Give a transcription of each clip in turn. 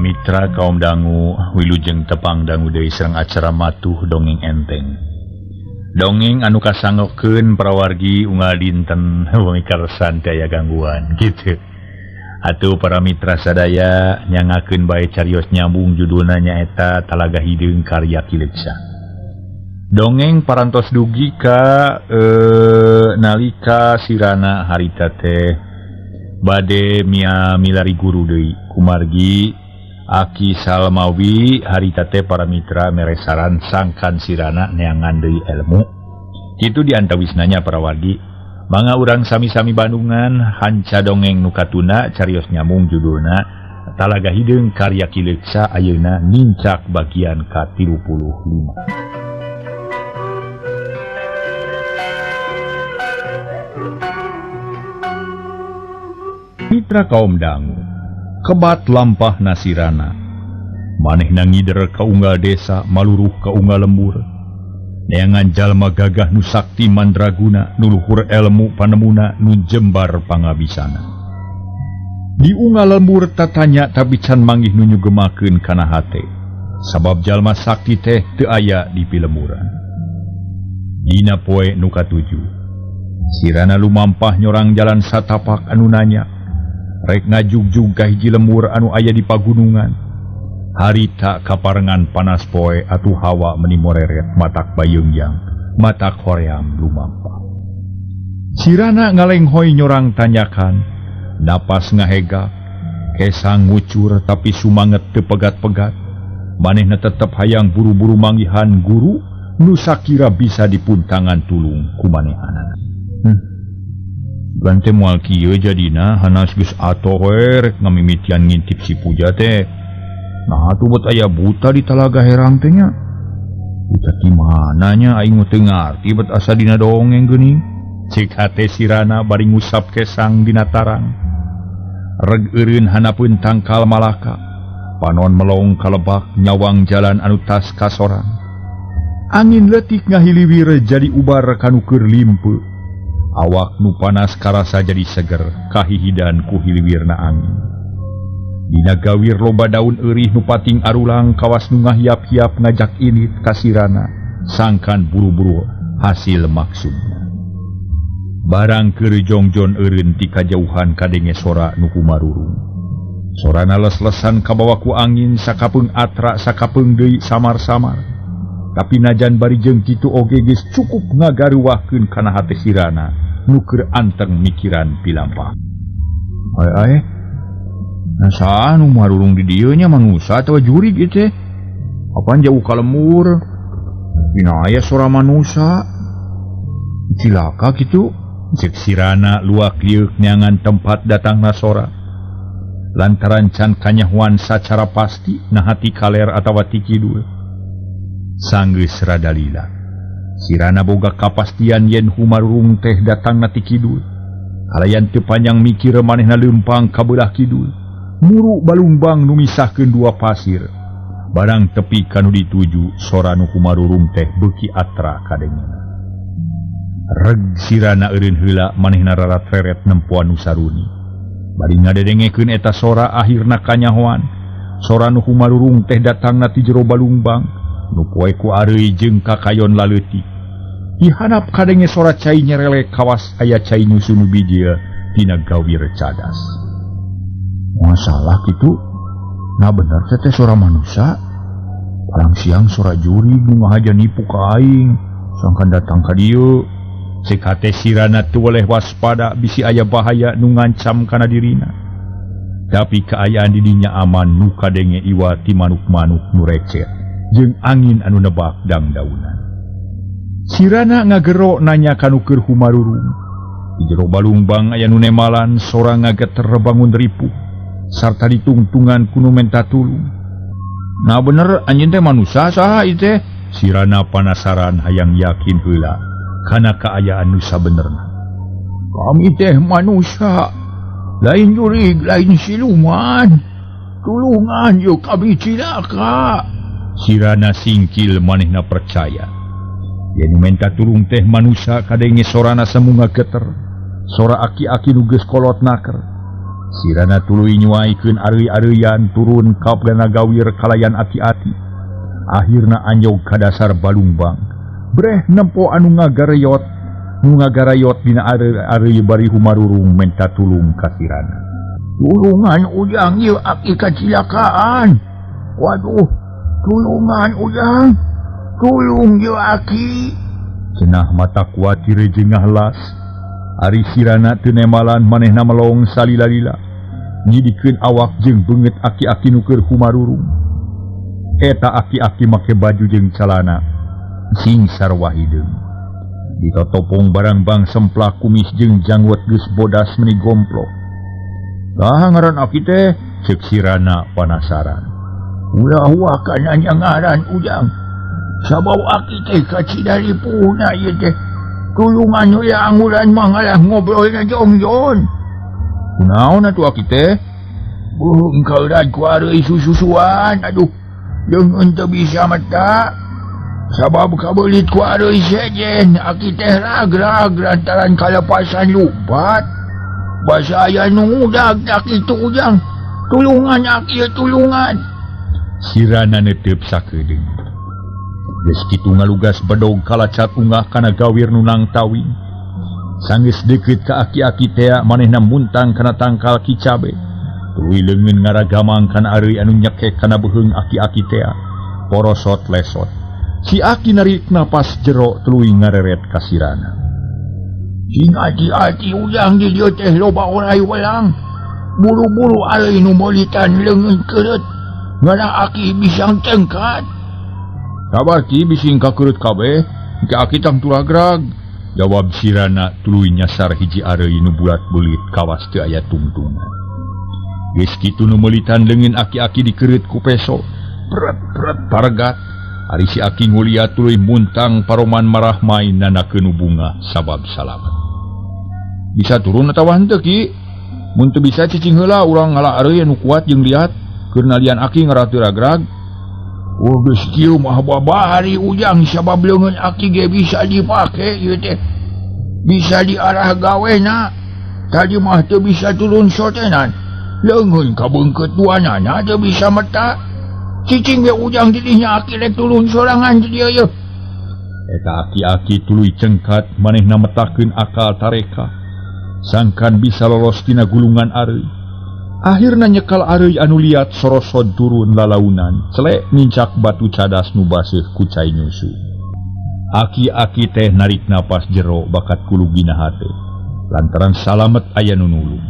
Mitra kaum dangu wilujeng tepang dangu deui sareng acara matuh dongeng enteng. Dongeng anu kasanggokeun parawargi unggal dinten wengi karsan teu aya gangguan kitu. Atuh para mitra sadaya nyangakeun bae carios nyambung judulna nyaeta Talaga Hideung karya Ki Leksa. Dongeng parantos dugi ka nalika sirana harita teh bade mia milari guru deui kumargi Aki Salmawi harita teh para mitra mere saran sangkan sirana neangan deui ilmu. Kitu diantawisnanya para wargi. Mangga urang sami-sami bandungan hanca dongeng nu katuna carios nyambung judulna Talaga Hideung karya Ki Leksa ayeuna nincak bagian ka-35. Mitra kaum dangu kebat lampah nasirana manehna ngider ka unggal desa maluruh ka unggal lembur neangan jalma gagah nu sakti mandraguna nu luhur elmu panemuna nu jembar pangabisana. Di unggal lembur tatanya tapi can manggih nu nyugemakeun kana hate sabab jalma sakti teh teu aya di pilemburan. Dina poe nu katujuh sirana lumampah nyorang jalan satapak anu nanya rek ngajugjug ka hiji lembur anu aya di pagunungan. Harita kaparengan panas poe atuh hawa meni moreret matak bayeungyang matak hoream lumampah. Sirana ngalenghoy nyorang tanyakan napas ngahega kesang ngucur tapi sumanget teu pegat-pegat. Manehna tetep hayang buru-buru manggihan guru nu sakira bisa dipuntangan tulung ku manehanana. Gante moal kieu jadina hanas geus atoh we rek ngamimitian ngintip si Puja teh. Nah atuh bet aya buta di Talaga Herang teh nya. Buta di mana nya aing mah teu ngarti bet asa dina dongeng geuning. Cek hate sirana bari ngusap kesang dina tarang. Reg eureun hanapeun tangkal malaka. Panon melong kalebak nyawang jalan anu tas kasorang. Angin leutik ngahiliwir jadi ubar kanu keur limpe. Awak nu panas karasa jadi seger kahihidan ku hiliwirna angin. Dina gawir loba daun eurih nu pating arulang kawas nu ngahiap-hiap ngajak init kasirana sangkan buru-buru hasil maksudna. Barang keur jongjon eureun ti kajauhan kadenge sora nu kumarurung. Sorana les-lesan kabawa ku angin sakapeung atra sakapeung deui samar-samar. Tapi najan bari jeung kitu oge geus cukup ngagaruwahkeun kana hate sirana nu keur anteng mikiran pilampah. Ai ai. Nah saha nu marurung di dieu nya manusa atawa jurig ieu teh? Apan jauh ka lembur? Dina aya sora manusa. Cilaka kitu. Ceuk sirana luak lieuk neangan tempat datangna sora. Lantaran can kanyahoan sacara pasti naha ti kaler atawa ti kidul. Sanggeus rada lila. Sirana boga kapastian yen humarurung teh datangna ti kidul. Kalayan teu panjang mikir manehna leumpang ka beulah kidul. Muru balungbang nu misahkeun dua pasir. Barang tepi ka nu dituju sora nu humarurung teh beuki atra kadengena. Reg sirana eureun heula manehna rarat-reret nempoan nu saruni. Bari ngadedengekeun eta sora akhirna kanyahoan. Sora nu humarurung teh datangna ti jero balungbang. Nu poe ku areuy jeung kakayon laleutik. Dihanap kadenge sora cai nyerelek kawas aya cai nyusu nu bijil tina gawir cadas. Masalah kitu. Nah bener teh sora manusa. Palang siang sora jurig nu ngahaja nipu ka aing sangkan datang ka dieu. Ceuk hate sirana teu weleh waspada bisi aya bahaya nu ngancam kana dirina. Tapi kaayaan di dinya aman nu kadenge iwa ti manuk-manuk nu recet jeung angin anu nebak dangdaunan. Sirana ngagero nanya kanu keur humarurung. Di jero balungbang aya nu nemalan sora ngageter bangun ripuh sarta ditungtungan ku nu menta tulung. Nah bener anjeun teh manusa saha ieu teh? Sirana panasaran hayang yakin heula kana kaayaan nu sabenerna. Kami teh manusa, lain jurig, lain siluman. Tulungan yeuh kami cilaka. Sirana singkil manehna percaya. Yen menta tulung teh manusa kadenge sorana semu ngageter. Sora aki-aki nu geus kolot naker. Sirana tuluy nyuaikeun areuy-areuyan turun ka gana gawir kalayan aki-aki. Akhirna anjog ka dasar balungbang. Breh nempo anu ngagareyot, nu ngagarayot dina areuy-areuy bari humarurung menta tulung ka sirana. Tulungan ujang ieu aki kacilakaan. Waduh, tulungan ujang. Tulung ieu aki. Cenah mata kuatir jeung ngahlas. Ari sirana teu nemalan manehna melong salila-lila. Nyidikeun awak jeung beungeut aki-aki nu keur humarurung. Eta aki-aki make baju jeung calana sing sarua hideung. Ditotopong barangbang semplak kumis jeung janggut geus bodas meuni gomplok. Saha ngaran aki teh? Ceuk sirana panasaran. Ulah waka nanya ngaran ujang. Sabab aki teh kacida ripuhna ieu teh. Tulungan we anguran mah ngalah ngobrol na jongjon. Kunaon atuh aki teh? Beuheung kaurat ku areuy sususuan aduh. Leungeun teu bisa mata. Sabab kabeulit ku areuy sejen aki teh ragrag lantaran kalepasan lupat. Basa aya nu ngudag tak kitu ujang. Tulungan aki tulungan. Sirana neteup sakedeung. Geus kitu ngalugas bedog kalacat ungah kana gawir nu nangtawing. Sanggeus deukeut ka aki-aki tea manehna muntang kana tangkal kicabe. Tuluy leungeun ngaragamang kana areuy anu nyekek kana beuheung aki-aki tea. Porosot lesot. Si aki narik napas jero tuluy ngareret ka sirana. Sing ati-ati ujang di dieu teh loba oray welang. Buru-buru areuy nu meulitan leungeun keureut. Ngarah aki bisang tengkat. Sabar ki bising kakeureut kabeh, engke aki tang turagrag. Jawab sirana tuluy nyasar hiji areuy nu bulat beulit kawas teu aya tungtungan. Geus kitu nu meulitan leungeun aki-aki dikeureut ku peso. Pret-pret pargat. Ari si aki nguliat tuluy muntang paroman marah main nanakeun nu bunga sabab salamet. Bisa turun atawa henteu ki? Mun teu bisa cicing heula urang ngala areuy anu kuat jeung liat keur nalian aki ngarah teu ragrag. Oh geus kieu mah babari ujang sabab leungeun aki ge bisa dipake ieu teh. Bisa diarah gawena. Tadi mah teu bisa turun sotenan. Leungeun kabeungkeut duanana teu bisa meta. Cicing ge ujang di dinya aki rek turun sorangan di dieu yeuh. Eta aki-aki tuluy cengkat manehna metakeun akal tareka. Sangkan bisa lolos tina gulungan areuy. Akhirna nyekal areuy anu liat sorosod turun lalaunan, celek nincak batu cadas nu baseuh ku cai nyusu. Aki-aki teh narik napas jero bakat kulugina hate. Lantaran salamet aya nu nulung.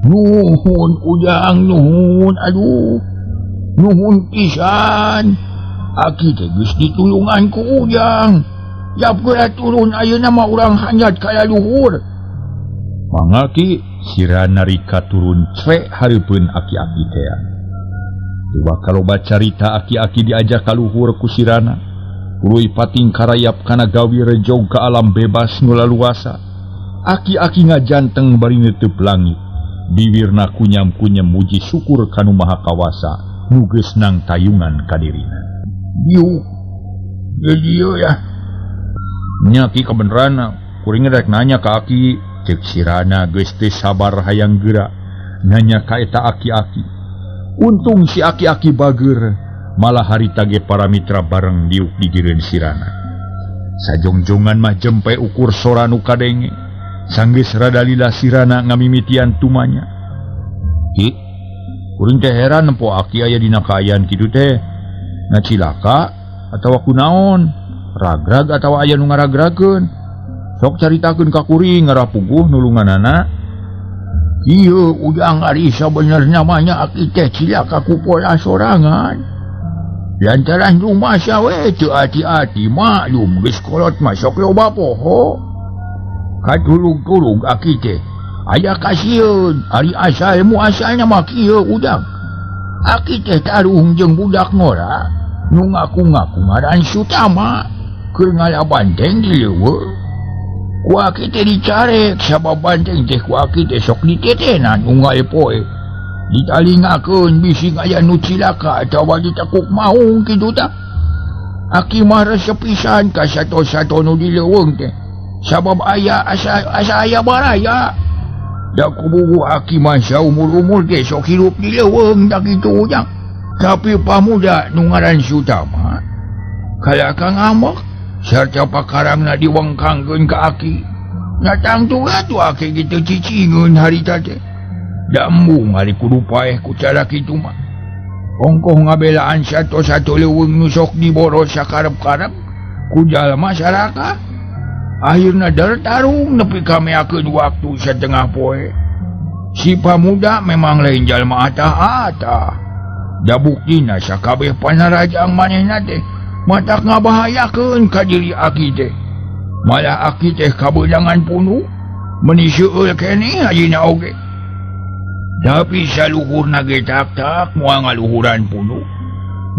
Nuhun ujang nuhun aduh. Nuhun pisan. Aki teh geus ditulungan ku ujang. Jap geura turun ayeuna mah urang hanjat ka luhur. Mangga ki sirana rika turun cek hareupeun aki-aki tea. Duba kaloba carita aki-aki diajak ka luhur ku sirana. Tuluy pating karayap kana gawir jog ka alam bebas nu laluasa. Aki-aki ngajanteng bari neuteub langit. Biwirna kunyam-kunyam muji syukur ka nu Maha Kawasa nu geus nang tayungan ka dirina. Diuk. Dieu ya. Nya ki kabeneran kuring rek nanya ka aki. Cek sirana geus teu sabar hayang geura nanya ka eta aki-aki. Untung si aki-aki bager, malah harita ge para mitra bareng diuk digireun sirana. Sajongjongan mah jempe ukur sora nu kadenge. Sanggeus rada lila sirana ngamimitian tumanya. Ki, kuring teh heran nempo aki aya dina kaayaan kitu teh. Ngacilaka atawa kunaon? Ragrag atawa aya nu ngaragrageun? Sok caritakeun ka kuring ngarah puguh nulunganana. Ieu ujang ari sabenerna mah nya aki teh cilaka ku pola sorangan. Lantaran rumasa we teu ati-ati maklum geus kolot mah sok loba poho. Katulug-tulug aki teh aya kasieun ari asal muasalna mah kieu ujang. Aki teh tarung jeung budak ngora nu ngaku-ngaku ngaran Sutama keur ngala banteng di leuweung. Ku aki teh dicarek sabab banteng teh ku aki teh sok ditetenan unggal poe. Ditalingakeun bisi aya nu cilaka atawa ditekuk maung kitu tah. Aki mah resep pisan ka sato-sato nu di leuweung teh. Sabab aya asa aya baraya. Da kubugu aki mah saumur-umur ge sok hirup di leuweung da kitu ujang. Tapi pamuda nu ngaran Sutama kalaka ngambek sarta pakarangna diwengkangkeun ka aki. Natangtu atuh aki kitu cicingeun harita teh. Da embung ari kudu paeh ku cara kitu mah. Ongkoh ngabelaan satu-satu leuweung nu sok diboros sakarep-karep ku jalma saraka. Akhirna dartarung nepi ka meakeun waktu satengah poe. Si pamuda memang lain jalma atah-atah. Da buktina sakabeh panarajang manehna teh matak ngabahayakeun ka diri aki teh. Malah aki teh kabeunangan punu meuni seueul keneh ayeuna oge. Tapi saluhurna ge tak-tak moal ngaluhuran punu.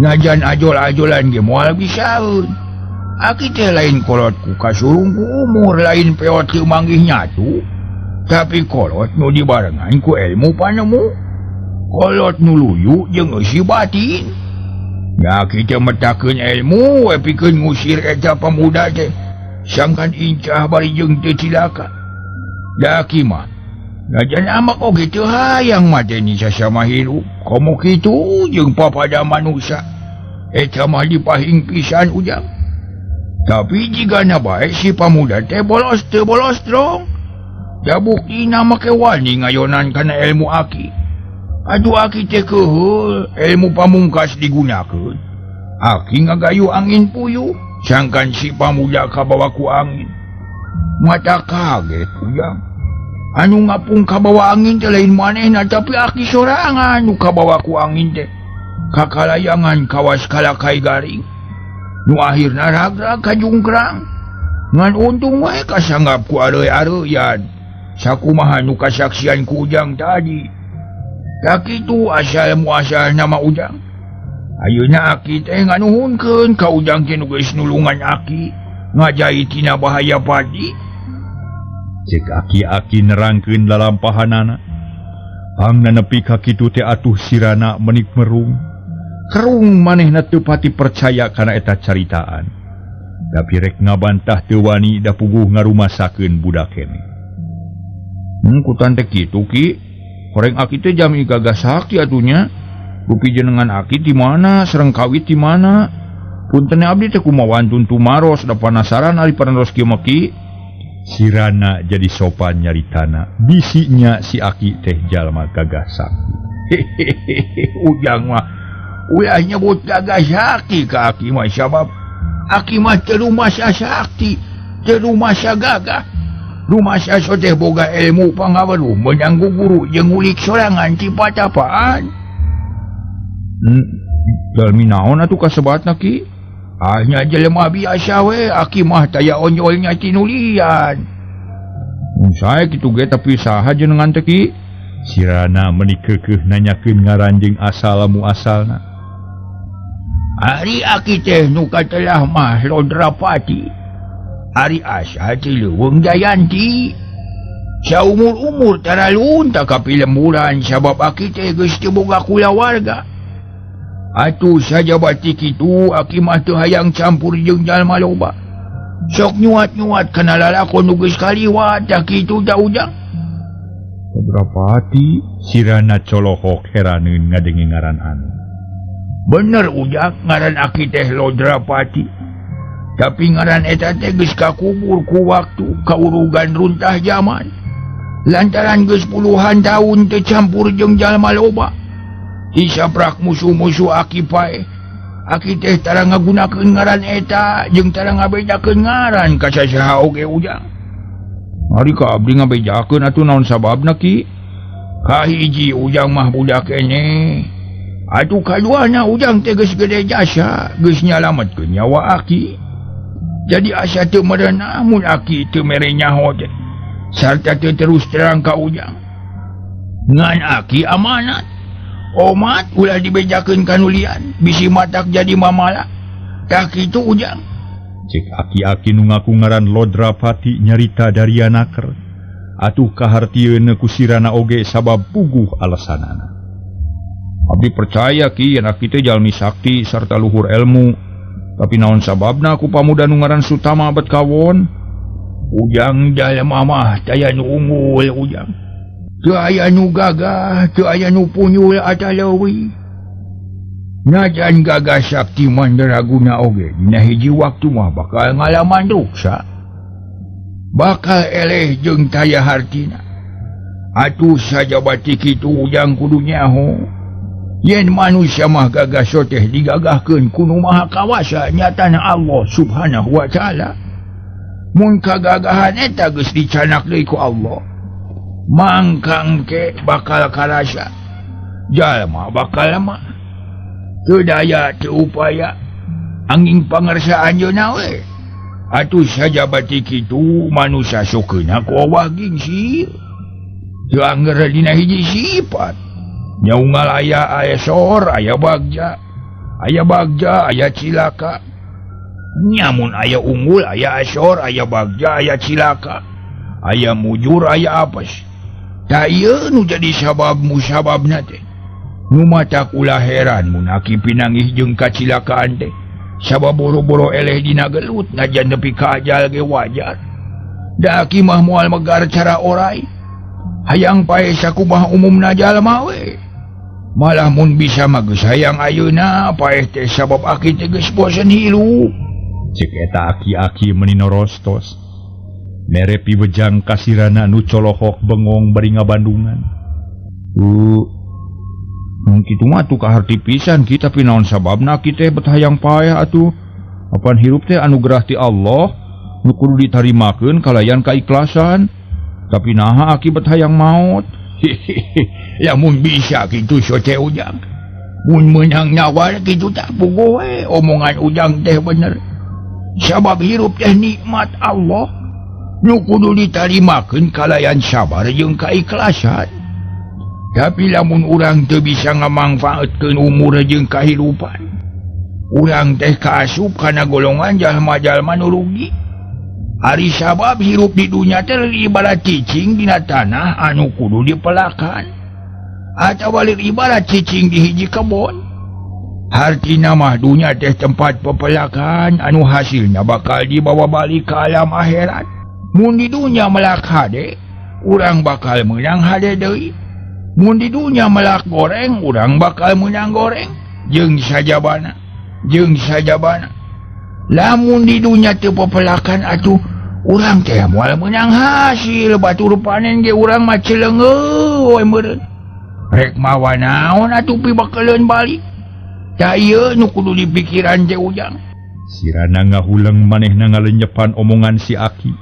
Najan ajol-ajolan ge moal bisaeun. Aki teh lain kolot ku kasurung ku umur, lain peot teu manggih nyatu. Tapi kolot nu dibarengan ku ilmu panemu. Kolot nu luyu jeung eusi batin. Nya aki teh metakeun ilmu we pikeun ngusir eta pamuda teh. Sangkan incah bari jeung teu cilaka. Da aki mah najan amak oge teu hayang mateni sasama hirup. Komo kitu jeung papada manusia. Eta mah dipahing pisan ujang. Tapi jigana bae si pamuda teh bolos teu bolos drong. Da buktina make wani ngayonan kana ilmu aki. Aduh aki teh keuheul ilmu pamungkas digunakeun. Aki ngagayu angin puyuh sangkan si pamuda kabawa ku angin. Mata kaget ujang. Anu ngapung kabawa angin teh lain manehna tapi aki sorangan nu kabawa ku angin teh. Kakalayangan kawas kalakai garing. Nu akhirna ragrag kajungkrang. Ngan untung wae kasanggap ku areuy-areuyan. Sakumaha nu kasaksian ku ujang tadi. Tak kitu asal muasal nama ujang. Ayeuna aki teh nganuhunkeun ka ujang teh nu geus nulungan aki ngajai tina bahaya padi. Cek aki-aki nerangkeun lalampahanana. Pangna nepi ka kitu teh atuh sirana menik merung. Kerung manehna teu pati percaya kana eta caritaan. Tapi rek ngabantah teu wani da puguh ngarumasakeun budak keneh. Ku tante kitu ki. Horeng aki teh jami gagah sakti atunya. Rupi jenengan aki di mana, sareng kawit di mana. Punten abdi teh kumaha wantun tumaros da panasaran ari parantos kieu mah ki. Sirana jadi sopan nyaritana. Bisinya si aki teh jalma gagah sakti. Hehehe ujang mah ulah nyebut gagah sakti ka aki mah sabab aki mah teu rumasa sakti, teu rumasa gagah. Rumasa teh boga ilmu pangaweruh meunang ku guru jeung ngulik sorangan ti patapaan. Jalmi naon atuh kasebatna ki? Ah nya jelema biasa we, aki mah taya onjolnya tinulian. Sae kitu ge tapi saha jenengan teh ki? Sirana meuni keukeuh nanyakeun ngaran jeung asal muasalna. Ari aki teh nu katelah mah Lodrapati. Ari asal ti Leuweung Jayanti. Saumur-umur taralun tak ka pilemburan sabab aki teh geus teu boga kulawarga. Atuh sajabati kitu aki mah teu hayang campur jeung jalma loba. Sok nyuat-nyuat kana lalakon nu geus kaliwat tah kitu da ujang. Lodrapati sirana colohok heraneun ngadenge ngaran anu. Bener ujang ngaran aki teh Lodrapati. Tapi ngaran eta teh geus kakubur ku waktu kaurugan runtah zaman. Lantaran geus puluhan tahun teu campur jeung jalma loba. Disaprak musuh-musuh aki paeh. Aki teh tara ngagunakeun ngaran eta jeung tara ngabedakeun ngaran ka sasaha oge ujang. Ari ka abdi ngabejakeun atuh naon sababna ki? Kahiji ujang mah budak keneh. Atuh kaduana ujang teh geus gede jasa, geus nyalametkeun nyawa aki. Jadi asa teu merenah mun aki teu mere nyaho teh. Sarta teu terus terang ka ujang. Ngan aki amanat. Omat ulah dibejakeun ka nu lian, bisi matak jadi mamala. Tah kitu ujang. Cek aki-aki nu ngaku ngaran Lodrapati nyarita darianaker. Atuh kahartieun ku sirana oge sabab puguh alasanana. Abdi percaya ki yen aki teh jalmi sakti sarta luhur ilmu. Tapi naon sababna ku pamuda nu ngaran Sutama abet kawon? Ujang jalma mah taya nu unggul ujang. Teu aya nu gagah, teu aya nu punyul ataleuwih. Najan gagah sakti mandraguna oge dina hiji waktu mah bakal ngalaman ruksa. Bakal eleh jeung taya hartina. Atuh sajabati kitu ujang kudu nyaho. Yen manusia mah gagah soteh digagahkeun ku Nu Maha Kawasa nyatana Allah Subhanahu wa taala. Mun kagagahan eta geus dicanak deui ku Allah. Mangkang ke bakal karasa. Jalma bakal lemah. Teu daya teu upaya. Angin pangersa anjeunna we. Atuh sajabati kitu manusia sokeuna ku awah gingsi. Teu angger dina hiji sifat. Nyaungal aya aesor, aya bagja. Aya bagja, aya cilaka. Nyamun aya unggul, aya asor, aya bagja, aya cilaka. Aya mujur, aya apes. Ta ieu nu jadi sabab musababna teh. Nu matak ulah heran mun aki pinanggih jeung kacilakaan teh. Sabab boro-boro eleh dina gelut najan nepi ka ajal ge wajar. Da aki mah moal megar cara orai. Hayang paeh sakumaha umumna jalma we. Malah mun bisa mah geus hayang ayeuna paeh teh sabab aki teh geus bosen hirup. Cek eta aki-aki meuni norostos. Mere piwejang kasirana nu colohok bengong bari ngabandungan. Mun kitu mah atuh kaharti pisan ki, tapi naon sababna ki teh bet hayang paeh atuh. Apan hirup teh anugerah ti Allah nu kudu ditarimakeun kalayan kaikhlasan. Tapi naha aki bet hayang maot. Lamun bisa kitu soce ujang. Mun meunang nyawa kitu tah puguh we omongan ujang teh bener. Sabab hirup teh nikmat Allah. Nu kudu ditarimakeun kalayan sabar jeung kaikhlasan. Tapi lamun urang teu bisa ngamangfaatkeun umur jeung kahirupan, urang teh kaasup kana golongan jalma-jalma nu rugi. Ari sabab hirup di dunya teh ibarat cicing dina tanah anu kudu dipelakan, atawa ibarat cicing di hiji kebon. Hartina mah dunya teh tempat pepelakan anu hasilna bakal dibawa balik ke alam akhirat. Mun di dunya melak hade, urang bakal meunang hade deui. Mun di dunya melak goreng, urang bakal meunang goreng. Jeung sajabana, jeung sajabana. Lamun di dunya teu pepelakan atuh urang teh moal meunang hasil, batur panen ge urang mah celeungeuh we meureun. Rek mawa naon atuh pibakeleun balik. Tah ieu nu kudu dipikiran teh ujang. Sirana ngahuleng manehna ngalenyepan omongan si aki.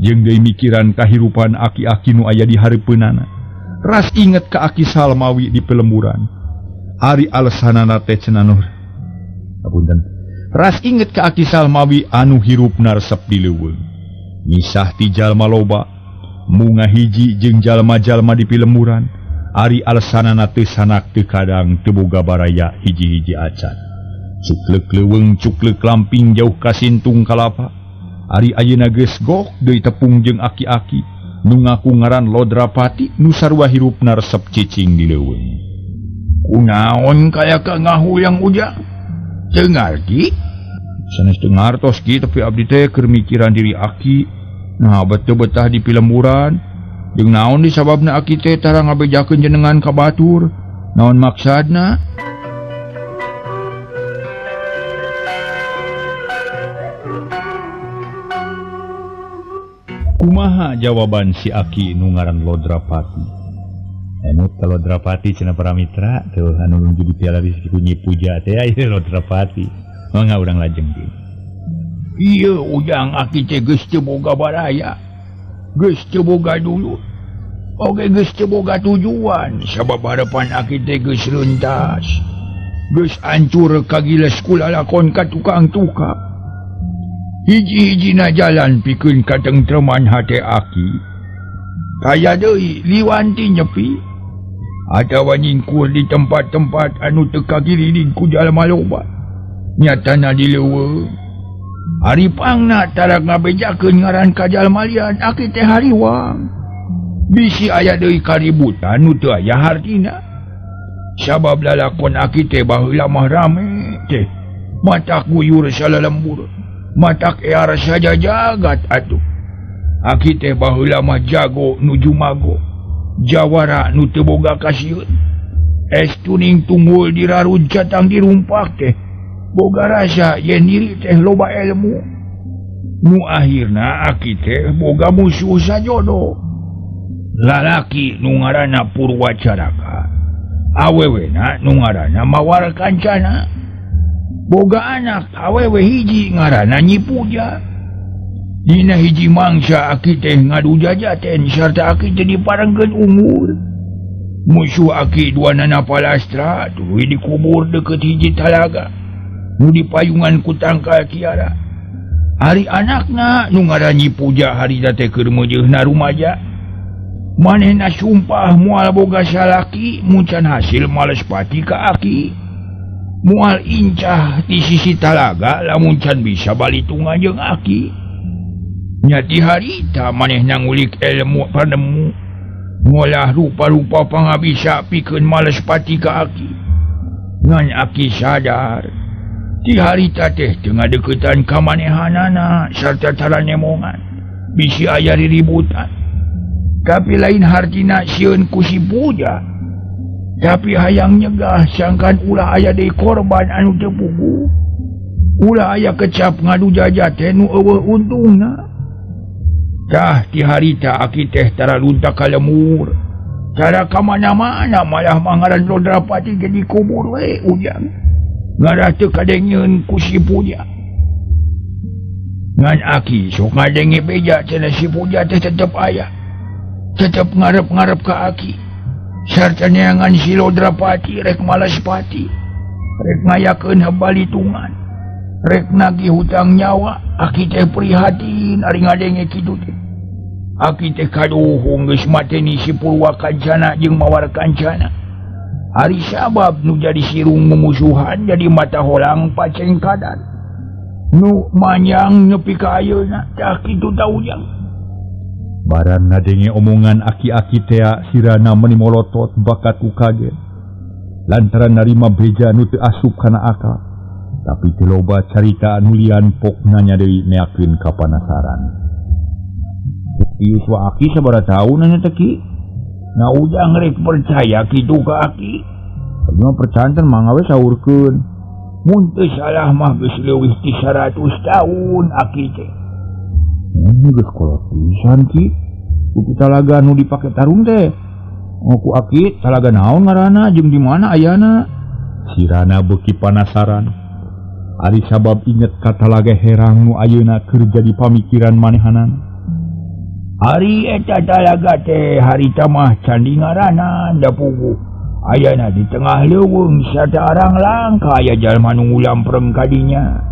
Jeung deui mikiran kahirupan aki-aki nu aya di hareupeunana. Ras inget ka aki Salmawi di pelemburan. Ari alesanana teh cenah nur. Apunten. Ras inget ka aki Salmawi anu hirupna resep di leuweung. Misah ti jalma loba, munga hiji jeung jalma-jalma di pilemburan. Ari alesanana teu sanak teu kadang teu boga baraya hiji-hiji acan. Cuklek leuweung cuklek lamping jauh ka sintung kalapa. Ari ayeuna geus gok deui tepung jeung aki-aki nu ngaku ngaran Lodrapati nu sarua hirupna resep cicing di leuweung. Kunaon kaya ka ngahuyang ujang? Teu ngarti? Sanes teu ngartos ki, tapi abdi teh keur mikiran diri aki. Nah, beteu betah di pilemburan. Jeung naon disababna aki teh tara ngabejakeun jenengan ka batur? Naon maksadna? Kumaha jawaban si aki nu ngaran Lodrapati? Emut ka Lodrapati cenah para mitra tuh anu nuju di piala rezeki ku Nyi Puja teh aya Lodrapati. Mangga urang lajengkeun. Ieu ujang aki teh geus teu boga baraya. Geus teu boga dulur. Oge geus teu boga tujuan sabab harapan aki teh geus leuntas. Geus ancur kagiles ku lalakon ka tukang-tukang. Hiji-hijina jalan pikeun katengtreman hate aki. Kaya deui liwanti nyepi atawa nyingkur di tempat-tempat anu teu kagiridig ku jalma loba. Nyatana di leuweung. Ari pangna tara ngabejakeun ngaran ka jalma lian, aki teh hariwang. Bisi aya deui kaributan nu teu aya hartina. Sabab lalakon aki teh baheula mah rame teh. Matak guyur salalembur. Matak ear saja jagat atuh. Aki teh baheula mah jago nuju mago. Jawara nu teu boga kasieun. Es tuning tunggul diraruncatang dirumpak teh. Boga rasa yen diri teh loba ilmu. Nu akhirna aki teh boga musuh sajodo. Lalaki nu ngaranna Purwacaraka. Awewena nu ngaranna Mawar Kancana. Boga anak awewe hiji ngaranna Nyi Puja. Dina hiji mangsa aki teh ngadu jajaten sarta aki teh diparengkeun unggul. Musuh aki dua nana palastra tuluy dikubur deukeut hiji talaga nu dipayungan ku tangkal kiara. Ari anakna nu ngaran Nyi Puja harita teh keur meujeuna rumaja. Manehna sumpah moal boga salaki mun can hasil males pati ka aki. Moal incah di sisi talaga lamun can bisa balitungan jeung aki. Nya ti harita manehna ngulik ilmu panemu. Ngolah rupa-rupa pangabisa pikeun males pati ka aki. Ngan aki sadar ti harita teh teu ngadeuketan ka manehanana sarta taranemongan bisi aya riributan. Tapi lain hartina sieun ku si Puja. Tapi hayang nyegah sangkan ulah aya deui korban anu teu puguh. Ulah aya kecap ngadu jajaten nu eueuh untungna. Tah ti harita aki teh tara lunta ka lemur. Tara ka mana-mana malah mangaran Lodrapati ge dikubur we ujang. Ngarah teu kadengeun ku si Puja. Ngan aki sok ngadenge beja cenah si Puja teh tetep aya. Tetep ngarep-ngarep ka aki. Sarta neangan si Lodrapati rek malas pati. Rek ngayakeun habalitungan. Rek nagih hutang nyawa, aki teh prihatin ari ngadenge kitu teh. Aki teh kaduhung geus mateni si Purwa Kancana jeung Mawar Kancana. Ari sabab nu jadi sirung mumusuhan jadi mata holang pacengkadan. Nu manyang nepi ka ayeuna tah kitu ta ujang. Barang ngadenge omongan aki-aki tea sirana meni molotot bakat ku kaget. Lantaran narima beja nu teu asup kana akal. Tapi teu loba carita anu lian pok nanya deui neakeun kapanasaran. Ieu yuswa aki sabaraha taun nya teh ki? Na ujang rek percaya kitu ka aki. Abi mah percanten mangga we saurkeun. Mun teu salah mah geus leuwih ti 100 taun aki teh. Ini geus kolot pisan ki. Ku talaga nu dipake tarung teh. Oh ku aki talaga naon ngaranna jeung di mana ayana? Sirana beuki panasaran. Ari sabab inget ka talaga herang nu ayeuna keur jadi pamikiran manehanana. Ari eta talaga teh harita mah candi ngaranna da puguh. Ayana di tengah leuweung sarta arang langka aya jalma nu ngulampreng ka dinya.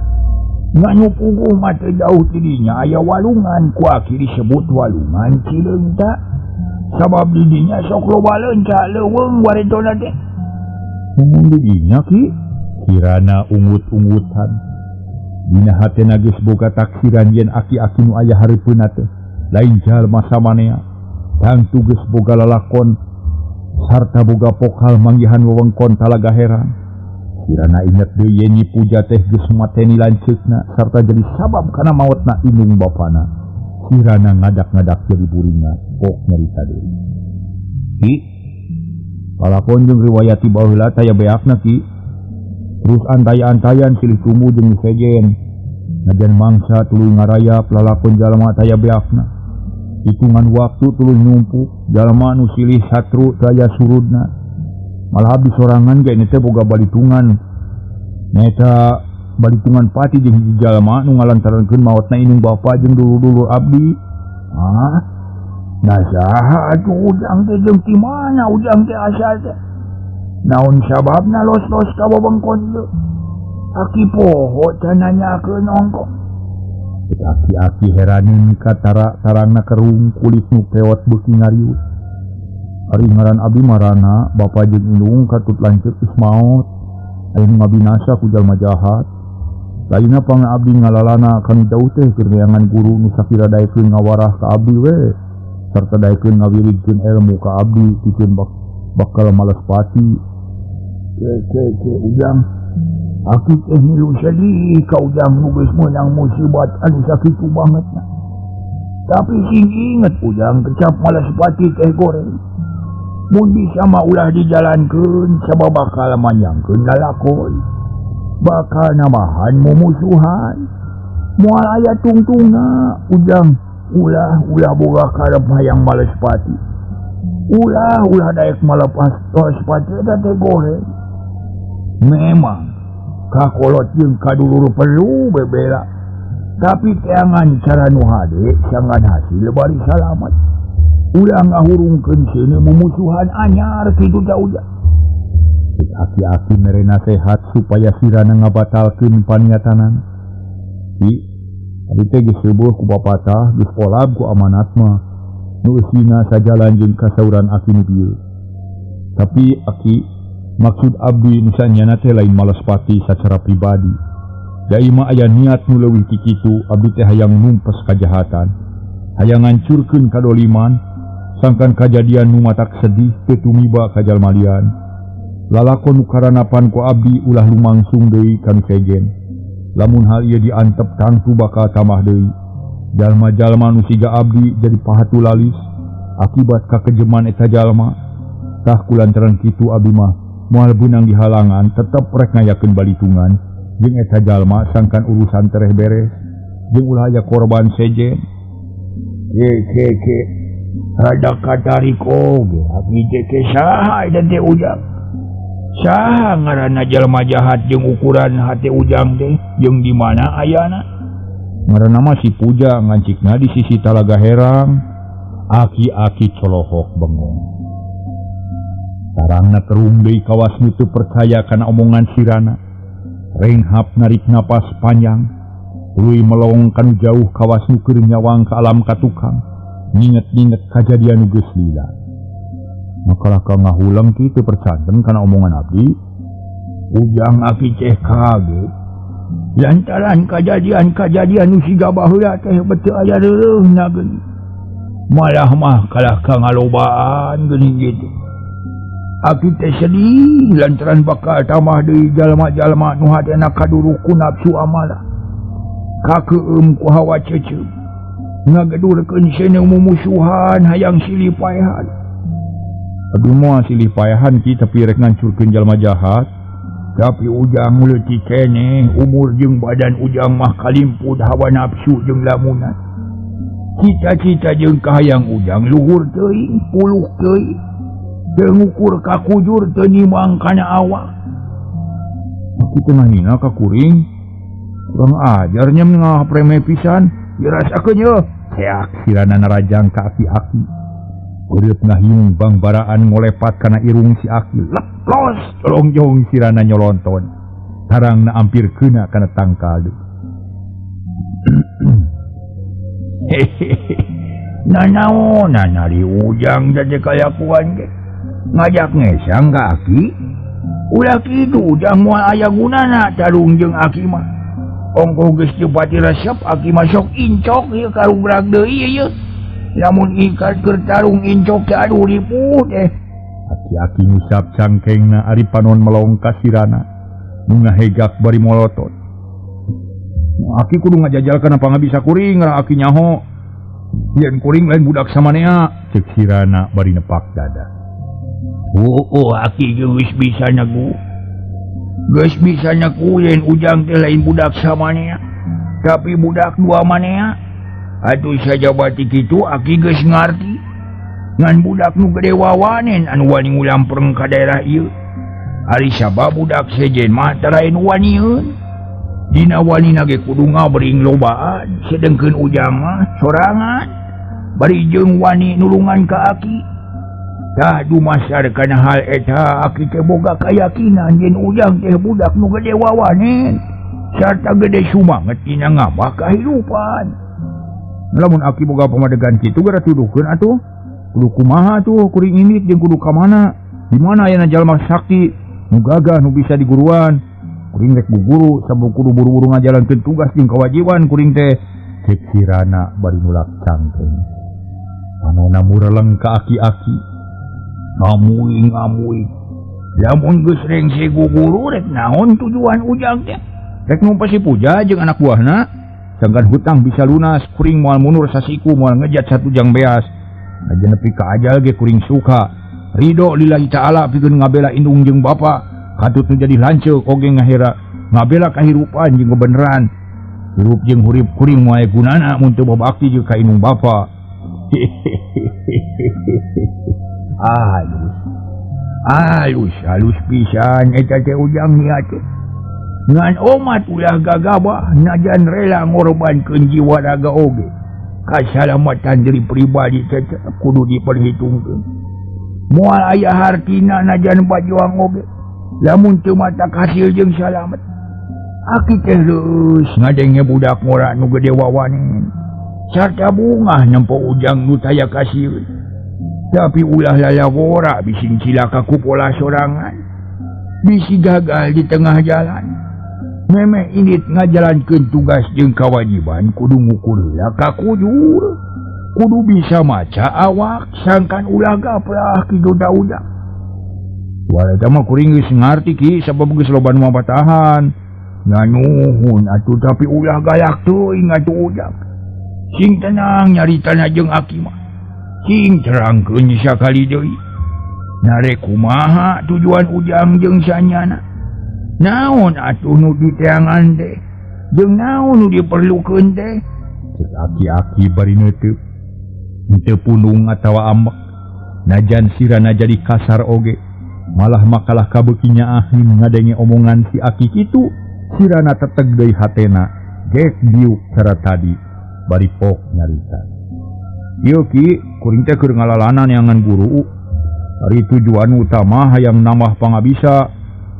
Ngan nu puguh mah teu jauh ti dinya aya walungan ku aki disebut walungan Cileunca. Sabab di dinya sok loba leunca leuweung waretona teh. Mun di dinya ki? Kirana ungut-ungutan. Dina hatena geus boga taksiran yen aki-aki nu aya hareupeunna teh lain jalma samanea. Tangtu geus boga lalakon sarta boga pokal manggihan wewengkon Talaga Herang. Kirana inget deui yen Nyi Puja teh geus mateni lanceukna sarta jadi sabab kana maotna indung bapana. Kirana ngadak-ngadak jadi buringat pok nyarita deui. Ki, palakon jeung riwayat ti baheula taya beakna ki. Terus antaya-antayan silih tumu jeung sejen. Najan mangsa tuluy ngarayap lalakon jalma taya beakna. Hitungan waktu tuluy numpuk jalma nu silih satru taya surudna. Malah abdi sorangan ge teh boga balitungan. Nyaeta balitungan pati jeung hiji jalma nu ngalantarankeun maotna indung bapa jeung dulur-dulur abdi. Ah, nah saha atuh ujang teh jeung ti mana ujang teh asal teh? Naon sababna los-los ka wewengkon ieu? Aki poho can nanyakeun ongkoh. Aki-aki heraneun ka tarangna kerung kulit nu pewot beuki ngariut. Ari ngaran abdi marana bapa jeung indung katut lanceuk geus maot. Aya nu ngabinasa ku jalma jahat. Lainna pangna abdi ngalalana kanu jauh teh keur neangan guru nu sakira daekeun ngawarah ka abdi we sarta daekeun ngawiridkeun ilmu ka abdi pikeun bakal males pati. Ke ujang aki teh milu sedih ka ujang nu geus meunang musibat anu sakitu bangetna. Tapi sing inget ujang kecap malas pati teh goreng. Mun bisa mah ulah dijalankeun sabab bakal manjangkeun lalakon. Bakal nambahan mumusuhan. Moal aya tungtungna ujang ulah ulah boga karep hayang males pati. Ulah ulah daek malepas pati eta teh goreng. Memang kakolot jeung kadulur perlu bebela. Tapi teangan cara nu hade sangan hasil bari salamat. Ulah ngahurungkeun seuneu mumusuhan anyar kitu teh ujang. Aki-aki mere nasehat supaya sirana ngabatalkeun paniatanana. Ki, ari teh geus seueuh ku bapatah, geus kolab ku amanat mah. Nu eusina sajalan jeung kasauran aki nu bieu. Tapi aki, maksud abdi nu sanyana teh lain males pati sacara pribadi. Da ieu mah aya niat nu leuwih ti kitu, abdi teh hayang numpes kajahatan. Hayang ngancurkeun kadoliman, sangkan kajadian nu matak sedih teu tumiba ka jalma lian. Lalakon nu karanapan ku abdi ulah lumangsung deui ka nu sejen. Lamun hal ieu diantep tangtu bakal tambah deui. Jalma-jalma nu siga abdi jadi pahatu lalis akibat kakejeman eta jalma. Tah kulantaran kitu abdi mah moal beunang dihalangan tetep rek ngayakeun balitungan jeung eta jalma sangkan urusan tereh beres jeung ulah aya korban sejen. Ke ke ke rada katarik oge abdi teh ke saha eta teh ujang. Saha ngaranna jalma jahat jeung ukuran hate ujang teh jeung di mana ayana? Ngaranna mah si Puja ngancikna di sisi Talaga Herang. Aki-aki colohok bengong. Tarangna terung deui kawas nu teu percaya kana omongan sirana. Renghap narik napas panjang, tuluy melong kanu jauh kawas nu keur nyawang ka alam katukang. Nginget-nginget kajadian nu geus lila. Makalah ka ngahuleng kitu percanten kana omongan abdi. Ujang aki teh kaget. Lantaran kajadian-kajadian nu siga baheula teh beuteung aya reureuhna geuning. Malah mah kalah ka ngalobaan geuning kitu. Aki teh sedih lantaran bakal tambah deui jalma-jalma nu hatena kaduruk ku nafsu amalah. Kakeueum ku hawa ceuceum. Ngagedurkeun seuneu mumusuhan hayang silih paehan. Aduh moal silih paehan ki tapi rek ngancurkeun jalma jahat. Tapi ujang leutik keneh umur jeung badan ujang mah kalimpud hawa nafsu jeung lamunan. Cita-cita jeung kahayang ujang luhur teuing, puluh teuing. Teu ngukur ka kujur teu nyimang kana awak. Aki teh ngahina ka kuring. Kurang ajarnya ngapreme pisan. Dirasakeun yeuh. Teak sirana narajang ka aki-aki. Ureup ngahiung bangbaraan ngolepat kana irung si aki. Leplos colongjong sirana nyolonton. Tarangna ampir keuna kana tangkal. Hehehe. Nanaon nanari ujang jadi kalakuan ge. Ngajak ngesang ka aki. Ulah kitu ujang moal aya gunana tarung jeung aki mah. Ongkoh geus teu pati resep aki mah sok incok ieu karugrag deui ieu. Lamun ikat keur tarung incok teh aduh ripuh teh. Aki-aki ngusap cangkengna ari panon melong ka sirana. Nu ngahegak bari molotot. Aki kudu ngajajalkeun apa ngabisa kuring ra aki nyaho. Yen kuring lain budak samanea ceuk sirana bari nepak dada. Oh, aki geus bisa nyaku. Geus bisa nyaku yen ujang teh lain budak samanea. Tapi budak dua manea. Atuh sajabati kitu aki geus ngarti. Ngan budak nu gede wawanen anu wani ngulampreng ka daerah ieu. Ari sabab budak sejen mah taraen wanieun. Dina wanina ge kudu ngabring lobaan, sedengkeun ujang mah sorangan. Bari jeung wani nulungan ka aki. Tah dumasar kana hal eta aki teh boga kayakinan yen ujang teh budak nu gede wawanen sarta gede sumanget dina ngabah kahirupan. Lamun aki boga pamadegan kitu geura tuduhkeun atuh. Kudu kumaha tuh kuring imik jeung kudu ka mana? Di mana ayana jalma sakti nu gagah nu bisa diguruan? Kuring rek guguru sabab kudu buru-buru ngajalankeun tugas jeung kewajiban kuring teh. Cek sirana bari nulak cangkeng. Panona mureleng ka aki-aki. Ngamui ngamui. Lamun geus rengse guguru rek naon tujuan ujang teh? Rek numpas si Puja jeung anak buahna. Sangkan hutang bisa lunas, kuring moal mundur sasiku moal ngejat satu jang beas. Aja nepi ka ajal ge kuring suka. Ridho lillahi ta'ala pikeun ngabela indung jeung bapa. Katut nu jadi lanceuk oge ngahera ngabela kahirupan jeung kebenaran. Hirup jeung hurip kuring moal gunana mun teu babakti jeung ka indung bapa. Halus. Halus, halus pisan eta teh Ujang niat teh. Ngan omat ulah gagabah najan rela ngorbankeun jiwa raga oge. Kasalamatan diri pribadi tetep kudu diperhitungkeun. Moal aya hartina najan bajuang oge. Lamun teu matak hasil jeung salamet. Aki teh leuus ngadenge budak ngora nu gede wawanen. Sarta bungah nempo Ujang nu taya kasieun. Tapi ulah lalawora bising cilaka ku pola sorangan. Bisi gagal di tengah jalan. Memeh indit ngajalankeun tugas jeung kawajiban kudu ngukur heula ka kujur. Kudu bisa maca awak sangkan ulah gaplah kitu da Ujang. Wah eta mah kuring geus ngarti ki sabab geus loba nu mapatahan. Nganuhun atuh tapi ulah galak teuing atuh Ujang. Sing tenang nyaritana jeung aki mah. Sing terangkeun sakali deui. Narek kumaha tujuan Ujang jeung sanyana. Naon atuh nu diteangan teh? Jeung naon nu diperlukeun teh? Cek aki-aki bari neuteuk. Henteu pundung atawa ambek. Najan sirana jadi kasar oge. Malah makalah kabeuki nyaahin ngadenge omongan si aki kitu. Sirana teteg deui hatena. Gek diuk cara tadi bari pok nyarita. Ieu ki kuring teh keur ngalalana neangan guru. Ari tujuan utama hayang nambah pangabisa,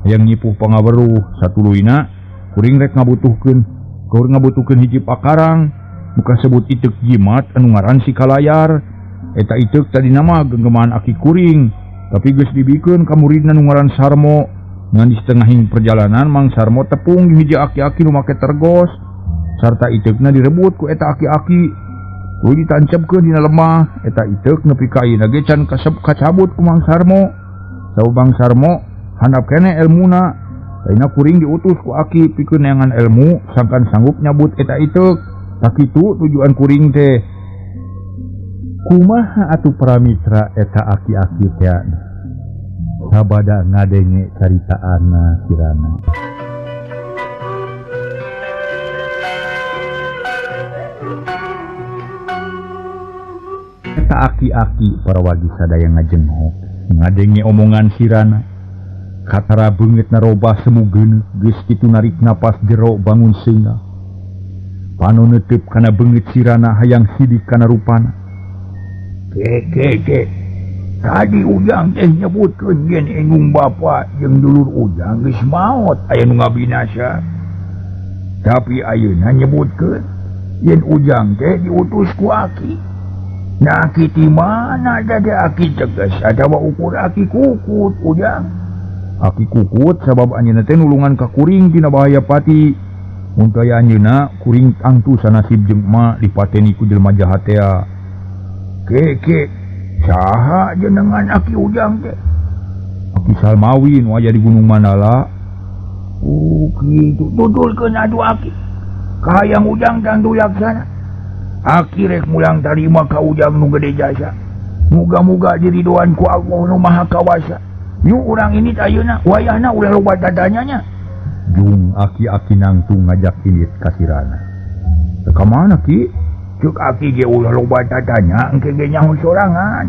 hayang nyipuh pangaweruh satuluyna kuring rek ngabutuhkeun hiji pakarang nu kasebut iteuk jimat anu ngaran si Kalayar. Eta iteuk tadina mah genggeman aki kuring, tapi geus dibikeun ka muridna nu ngaran Sarmo. Ngan di setengahing perjalanan Mang Sarmo tepung di hiji aki-aki nu make tergos sarta iteukna direbut ku eta aki-aki. Tuluy ditancepkeun dina lemah, eta iteuk nepi ka ayeuna ge can kasep kacabut ku Mang Sarmo. Sabab Mang Sarmo handap keneh elmuna. Ayeuna kuring diutus ku aki pikeun neangan ilmu sangkan sanggup nyabut eta iteuk. Sakitu tujuan kuring teh. Kumaha atuh paramitra eta aki-aki teh? Sabada ngadenge caritaana sirana. Eta aki-aki para wagi sadaya ngajenghok ngadenge omongan sirana. Katara beungeut narobah semu geuneuh geus kitu narik napas jero bangun seungah. Pano neuteub kana beungeut sirana hayang sidik kana rupana. Ke tadi Ujang teh nyebutkeun yen indung bapa jeung dulur Ujang geus maot aya nu ngabinasa. Tapi ayeuna nyebutkeun yen Ujang teh diutus ku aki. Nah aki ti mana jadi aki tegas atawa ukur aki kukut Ujang. Aki kukut sabab anjeunna teh nulungan ka kuring tina bahaya pati. Mun taya anjeunna kuring tangtu sanasib jeung emak dipateni ku jelema jahat tea. Ke saha jenengan aki Ujang teh? Aki Salmawi nu aya di Gunung Mandala. Oh kitu tutulkeun atuh aki. Kahayang Ujang tangtu laksana. Aki rek mulang tarima ka Ujang nu gede jasa. Muga-muga diridoan ku Allah nu Maha Kawasa. Yuk urang ini ayeuna wayahna ulah loba tatanyanya. Jung aki-aki nangtung ngajak indit ka sirana. Teu ka mana ki? Cuk aki ge ulah loba tatanya engke ge nyaho sorangan.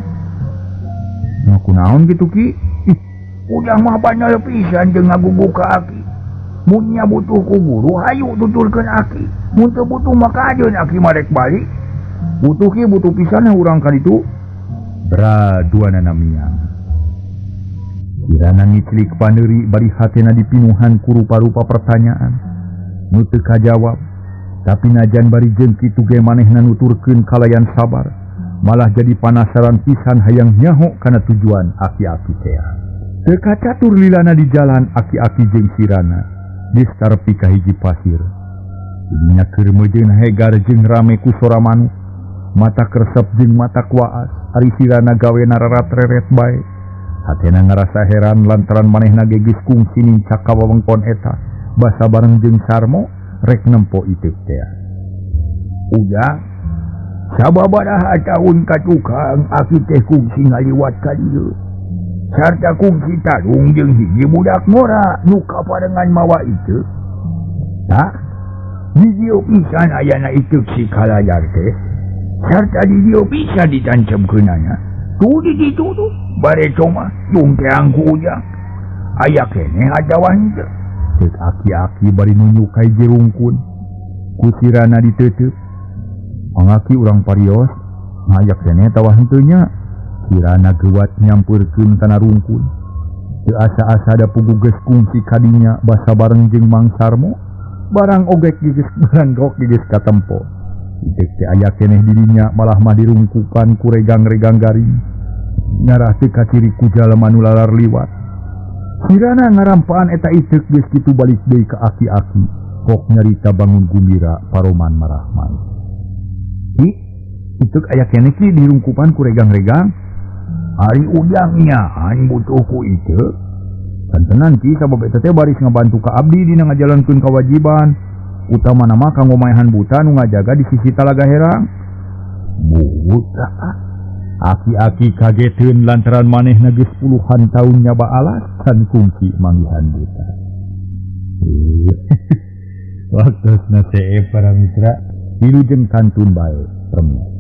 Nah kunaon kitu ki? Ih, Ujang mah bandel pisan jeung ngagugu ka aki. Mun nya butuh ku guru hayu tuturkeun aki. Mun teu butuh maka ajeun aki mah rek balik. Butuh ki butuh pisan urang ka ditu. Bra duanana miang. Kirana ngiclik paneuri bari hatena dipinuhan ku rupa-rupa pertanyaan. Nu teu kajawab. Tapi najan bari jeung kitu ge manehna nuturkeun kalayan sabar. Malah jadi panasaran pisan hayang nyaho kana tujuan aki-aki tea. Teu kacatur lilana di jalan aki-aki jeung sirana. Geus tarepi ka hiji pasir. Dinya keur meujeun hegar jeung rame ku sora manuk. Mata keresep jeung mata kuaas. Ari sirana gawena rarat-reret bae. Hatena ngarasa heran lantaran manehna ge geus kungsi nincak ka wewengkon eta. Basa bareng jeung Sarmo rek nempo iteuk tea. Ujang, sababaraha taun ka tukang aki teh kungsi ngaliwat ka dieu. Sarta kungsi tarung jeung hiji budak ngora nu kaparengan mawa itu. Tah, di dieu pisan ayana iteuk si Kalayar teh. Sarta di dieu bisa ditancapkeunana. Tuh di ditu tuh bareto mah jungkeang ku Ujang. Aya keneh atawa henteu. Ceuk aki-aki bari nunjuk ka hiji rungkun. Ku sirana diteuteuk. Mangaki urang parios, aya keneh atawa henteu nya. Kirana geuwat nyampeurkeun kana rungkun. Teu asa-asa da puguh geus kungsi kadinya basa bareng jeung Mang Sarmo. Barang ogek geus barang geus katempo. Iteuk teh aya keneh di dinya malah mah dirungkupan ku regang-regang garing. Ngarah teu kaciri ku jalma nu lalar liwat. Kirana ngarampaan eta iteuk geus kitu balik deui ka aki-aki. Kok nyarita bangun gumbira paroman marahmai. Ki, iteuk aya keneh ki dirungkupan ku regang-regang. Ari Ujang nyaan butuh ku iteuk. Kantenan ki sabab eta teh baris ngabantu ka abdi dina ngajalankeun kawajiban. Utamana mah kanggo maehan buta nu ngajaga di sisi Talaga Herang. Buta. Aki-aki kageteun lantaran manehna geus puluhan tahun nyaba alas can kungsi manggihan buta. Waktosna CE para mitra, wilujeng kantun bae. Remu.